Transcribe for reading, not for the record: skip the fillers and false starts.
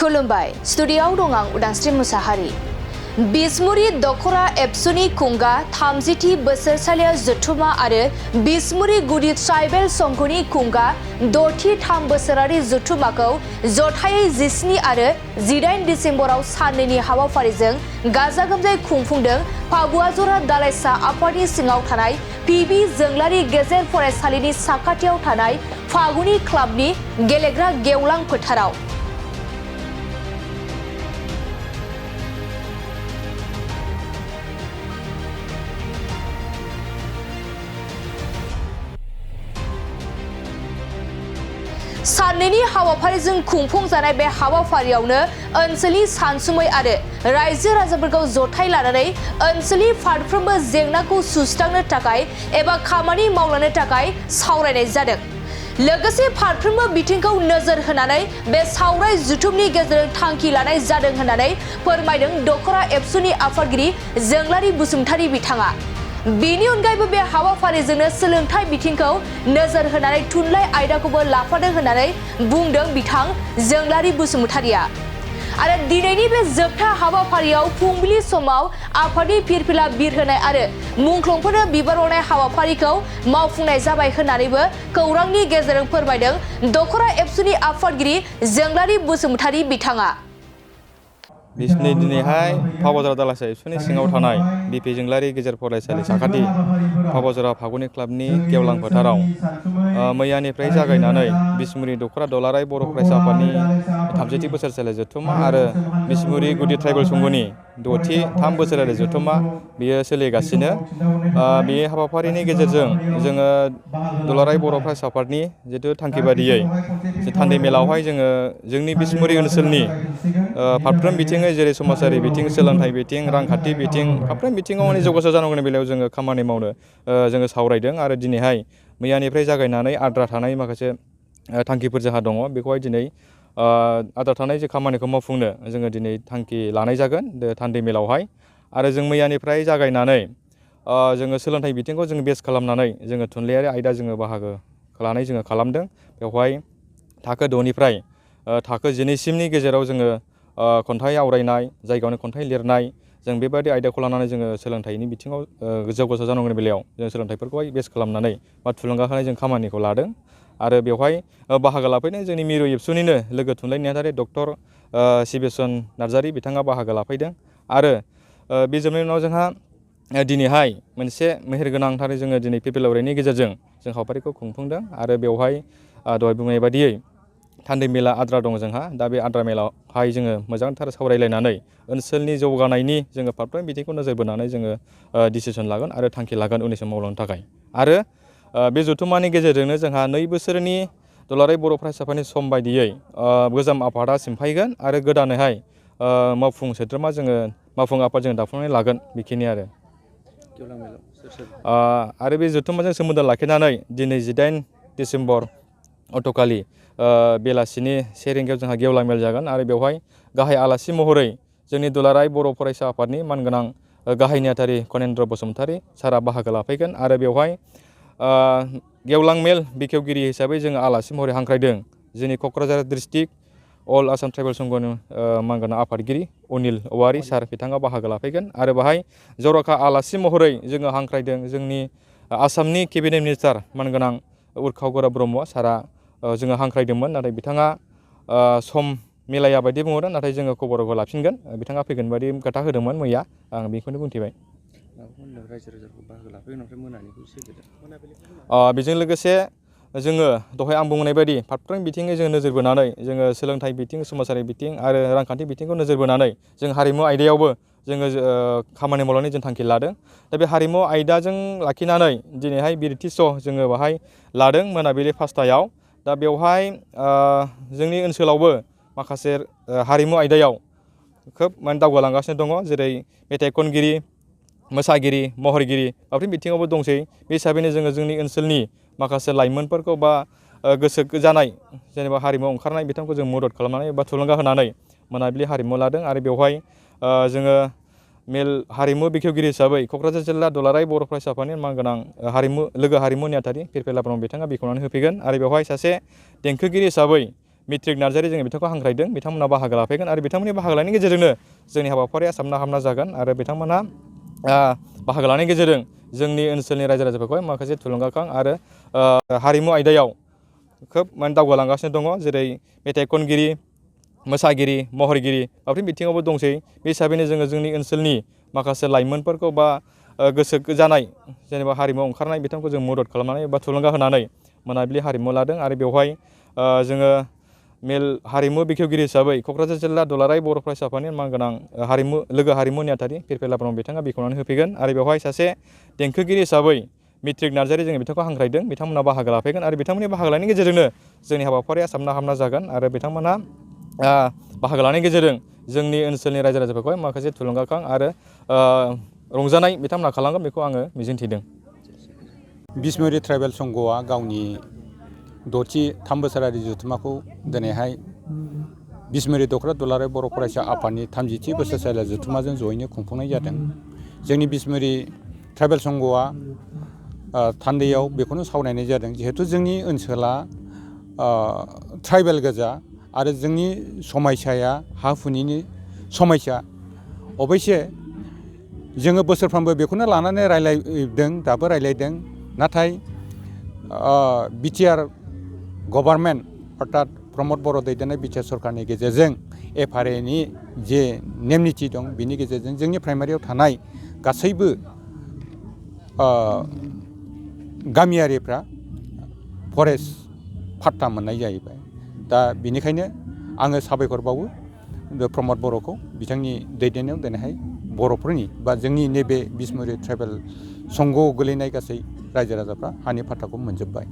खुलुमबाय स्टुडिय'आव दं आं उदांस्रि मुसाहारि। बिसमुरि दख'र एबसुनि खुंगा 30थि बोसोरसालिया जथुमा आरो बिसमुरि गुदि ट्राइबेल संघनि खुंगा 6थि 3 बोसोरारि जथुमाखौ जथायै 17 आरो 18 डिसेम्बराव साननैनि हाबाफारिजों गाजा गोमजायै खुंफुंदों फाबुआजरा दालाइसा आफादनि सिङाव थानाय पिबि जोंलारि गेजेर फरायसालिनि साखाथियाव थानाय फागुनि क्लाबनि गेलेग्रा गेवलां फोथाराव। साननैनि हाबाफारिजों खुंफुंजानाय बे हाबाफारियावनो ओनसोलनि सानसुमै आरो रायजो राजाफोरखौ जथाय लानानै ओनसोलनि फारफ्रोमबो जेंनाखौ सुस्रांनो थाखाय एबा खामानि मावलांनो थाखाय सावरायनाय जादों। लोगोसे फारफ्रोमबो बिथिंखौ नोजोर होनानै बे सावराय जथुमनि गेजेरजों थांखि लानाय जादों होननानै फोरमायदों दख'र एबसुनि आफादगिरि जोंलारि बसुमतारी बिथाङा। बेनि अनगायैबो बे हाबाफारिजोंनो सोलोंथाइ बिथिंखौ नोजोर होनानै थुनलाइ आयदाखौबो लाफादों होननानै बुंदों बिथां जोंलारि बसुमतारीया। आरो दिनैनि बे जोबथा हाबाफारियाव फुंबिलि समाव आफादनि फिरफिला बिरहोनाय आरो मुंख्लंफोरनो बिबार बावनाय हाबाफारिखौ मावफुंनाय जाबाय होननानैबो खौरांनि गेजेरजों फोरमायदों दख'र एबसुनि आफादगिरि जोंलारि बसुमतारी बिथाङा। बिसनि दिनैहाय फाबुआजरा दालाइसा एबसुनि सिङाव थानाय बिपि जोंलारि गेजेर फरायसालि साखाथि फाबुआजरा फागुनि क्लाबनि गेवलां फोथाराव मैयानिफ्राय जागायनानै बिसमुरि दख'र दुलाराय बर' फरायसा आफादनि 30थि बोसोरसालि जथुमा आरो बिसमुरि गुदि ट्राइबेल संघनि 6थि 3 बोसोरारि जथुमा बेयो सोलिगासिनो। बे हाबाफारिनि गेजेरजों जोङो दुलाराय बर' फरायसा आफादनि जितु थांखि बादियै थान्दै मेलावहाय जोङो जोंनि बिसमुरि ओनसोलनि फारफ्रोम बिथिङै जेरै समाजारि बिथिं, सोलोंथाइ बिथिं, रांखान्थि बिथिं, फारफ्रोम बिथिङाव माने जौगासार जानांगौनि बेलायाव जोङो खामानि मावनो जोङो सावरायदों। आरो दिनैहाय मैयानिफ्राय जागायनानै आद्रा थानाय माखासे थांखिफोर जोंहा दङ, बेखौहाय दिनै आद्रा थानाय जे खामानिखौ मावफुंनो जोङो दिनै थांखि लानाय जागोन थान्दै मेलावहाय। आरो जों मैयानिफ्राय जागायनानै जोङो सोलोंथाइ बिथिंखौ जोङो बेस खालामनानै जोङो थुनलाइयारि आयदा जोङो बाहागो लानाय जोङो खालामदों। बेवहाय थाखो 6निफ्राय थाखो 12सिमनि गेजेराव जोङो खन्थाइ आवरायनाय, जायगायावनो खन्थाइ लिरनाय, जों बेबायदि आयदाखौ लानानै जोङो सोलोंथाइनि बिथिङाव जौगासार जानांगौनि बेलायाव जों सोलोंथाइफोरखौहाय बेस खालामनानै बा थुलुंगा होनाय जों खामानिखौ लादों। आरो बेवहाय बाहागो लाफैदों जोंनि मिरु एबसुनिनो लोगो थुनलाइ नेहाथारि डक्टर शिबेसन नार्जारि बिथाङा बाहागो लाफैदों। आरो बे जोबनायनि उनाव जोंहा दिनैहाय मोनसे मेहेरगोनांथारै जोङो दिनै फिरफिला उरायनायनि गेजेरजों जों हाबाफारिखौ खुंफुंदों। आरो बेवहाय दहाय बुंनाय बादियै थान्दै मेला आद्रा दङ जोंहा। दा बे आद्रा मेलावहाय जोङो मोजांथार सावरायलायनानै ओनसोलनि जौगानायनि जोङो फारफ्रोम बिथिंखौ नोजोर बोनानै जोङो डिसिसन लागोन आरो थांखि लागोन उननि समाव मावलांनो थाखाय। आरो बे जथुमानि गेजेरजोंनो जोंहा 2 बोसोरनि दुलाराय बर' फरायसा आफादनि सम बायदियै गोजाम आफादा सिमफायगोन आरो गोदानैहाय मावफुं सोद्रोमा जोङो मावफुं आफाद जोङो दाफुंनानै लागोन, बेखिनि आरो बे जथुमाजों सोमोन्दो लाखिनानै दिनै 18 डिसेम्बर अक्ट'खालि बेलासिनि 1 रिंगायाव जोंहा गेवलां मेल जागोन। आरो बेवहाय गाहाय आलासि महरै जोंनि दुलाराय बर' फरायसा आफादनि मानगोनां गाहाय नेहाथारि कनेन्द्र बसुमतारी सारा बाहागो लाफैगोन। आरो बेवहाय गेवलां मेल बेखेवगिरि हिसाबै जोङो आलासि महरै हांख्रायदों जोंनि क'क्राझार डिस्ट्रिक्ट अल आसाम ट्राइबेल संघनि मानगोनां आफादगिरि अनिल औवारी सार बिथाङा बाहागो लाफैगोन। आरो बेहाय जर'खा आलासि महरै जोङो हांख्रायदों जोंनि आसामनि केबिनेट मिनिस्टार मानगोनां उरखाव गोरा ब्रह्म सारा जोङो हांख्रायदोंमोन, नाथाय बिथाङा सम मिलाया बायदि बुंहरदों। नाथाय जोङो खबरखौ लाफिनगोन, बिथाङा फैगोन बायदि खोथा होदोंमोन मैया, आं बेखौनो बुंथिबाय। बेजों लोगोसे जोङो दहाय आं बुंनाय बायदि फारफ्रोम बिथिङै जोङो नोजोर बोनानै जोङो सोलोंथाइ बिथिं, समाजारि बिथिं आरो रांखान्थि बिथिंखौ नोजोर बोनानै जों हारिमु आयदायावबो जोङो खामानि मावलांनो जों थांखि लादों। दा बे हारिमु आयदाजों लाखिनानै दिनैहाय बिरथि श' जोङो बाहाय लादों मोनाबिलि 5टायाव। दा बेवहाय जोंनि ओनसोलावबो माखासे हारिमु आयदायाव खोब माने दावगालांगासिनो दङ, जेरै मेथाइ खनगिरि, मोसागिरि, महरगिरि फारफ्रोम बिथिङावबो दंसै। बे हिसाबैनो जोङो जोंनि ओनसोलनि माखासे लाइमोनफोरखौ बा गोसो जानाय जेनेबा हारिमुआव ओंखारनाय बिथांखौ जों मदद खालामनानै बा थुलुंगा होनानै मोनाबिलि हारिमु लादों। आरो बेवहाय जोङो मेल हारिमु बेखेवगिरि हिसाबै क'क्राझार जिल्ला दुलाराय बर' फरायसा आफादनि मानगोनां लोगो हारिमु नेहाथारि फिरफिला ब्रह्म बिथाङा बेखेवनानै होफैगोन। आरो बेवहाय सासे देंखोगिरि हिसाबै मेट्रिक नार्जारि जोङो बिथांखौ हांख्रायदों बिथांमोना बाहागो लाफैगोन आरो बिथांमोननि बाहागो लानायनि गेजेरजोंनो जोंनि हाबाफारिया साबना हामना जागोन आरो बिथांमोना बाहागो लानायनि गेजेरजों जोंनि ओनसोलनि रायजो राजाफोरखौहाय माखासे थुलुंगाखां आरो हारिमु आयदायाव खोब माने दावगालांगासिनो दङ जेरै मेथाइ खनगिरि मोसागिरि महरगिरि बेफोर बिथिङावबो दंसै बे हिसाबैनो जोङो जोंनि ओनसोलनि माखासे लाइमोनफोरखौ बा गोसो जानाय जेनेबा हारिमुआव ओंखारनाय बिथांखौ जों मदद खालामनानै बा थुलुंगा होनानै मोनाबिलि हारिमु लादों आरो बेवहाय जोङो मेल हारिमु बेखेवगिरि हिसाबै क'क्राझार जिल्ला दुलाराय बर' फरायसा आफादनि मानगोनां लोगो हारिमु नेहाथारि फिरफिला ब्रह्म बिथाङा बेखेवनानै होफैगोन आरो बेवहाय सासे देंखोगिरि हिसाबै मेट्रिक नार्जारि जोङो बिथांखौ हांख्रायदों बिथांमोना बाहागो लाफैगोन आरो बिथांमोननि बाहागो लानायनि गेजेरजोंनो जोंनि हाबाफारिया साबना हामना जागोन आरो बिथांमोना बाहागो लानायनि गेजेरजों जोंनि ओनसोलनि रायजो राजाफोरखौहाय माखासे थुलुंगाखां आरो रंजानाय बिथांमोना खालामगोन बेखौ आङो मिजिंथिदों। बिसमुरि ट्राइबेल संघआ गावनि 6थि 3 बोसोरारि जथुम्माखौ दिनैहाय बिसमुरि दख'र दुलाराय बर' फरायसा आफादनि 30थि बोसोरसालि जथुम्माजों जयैनो खुंफुंनाय जादों। जोंनि बिसमुरि ट्राइबेल संघआ थान्दैयाव बेखौनो सावरायनाय जादों जिहेथु जोंनि ओनसोला ट्राइबेल गोजा आरो जोंनि समस्याया हा हुनिनि समस्या अबयसे जोङो बोसोरफ्रोमबो बेखौनो लानानै रायलायदों दाबो रायलायदों नाथाय बिटिआर गभर्नमेन्ट अर्थात प्रमद बर' दैदेननाय बिटिआर सरकारनि गेजेरजों एफआरएनि जे नेम निथि दं बिनि गेजेरजों जोंनि प्राइमारियाव थानाय गासैबो गामियारिफ्रा फरेस्ट पाट्टा मोननाय जाहैबाय। दा बेनिखायनो आङो साबायखर बावो प्रमद बर'खौ बिथांनि दैदेननायाव दिनैहाय बर'फोरनि बा जोंनि नैबे बिसमुरि ट्राइबेल संघआव गोलैनाय गासै रायजो राजाफ्रा हानि पाट्टाखौ मोनजोब्बाय।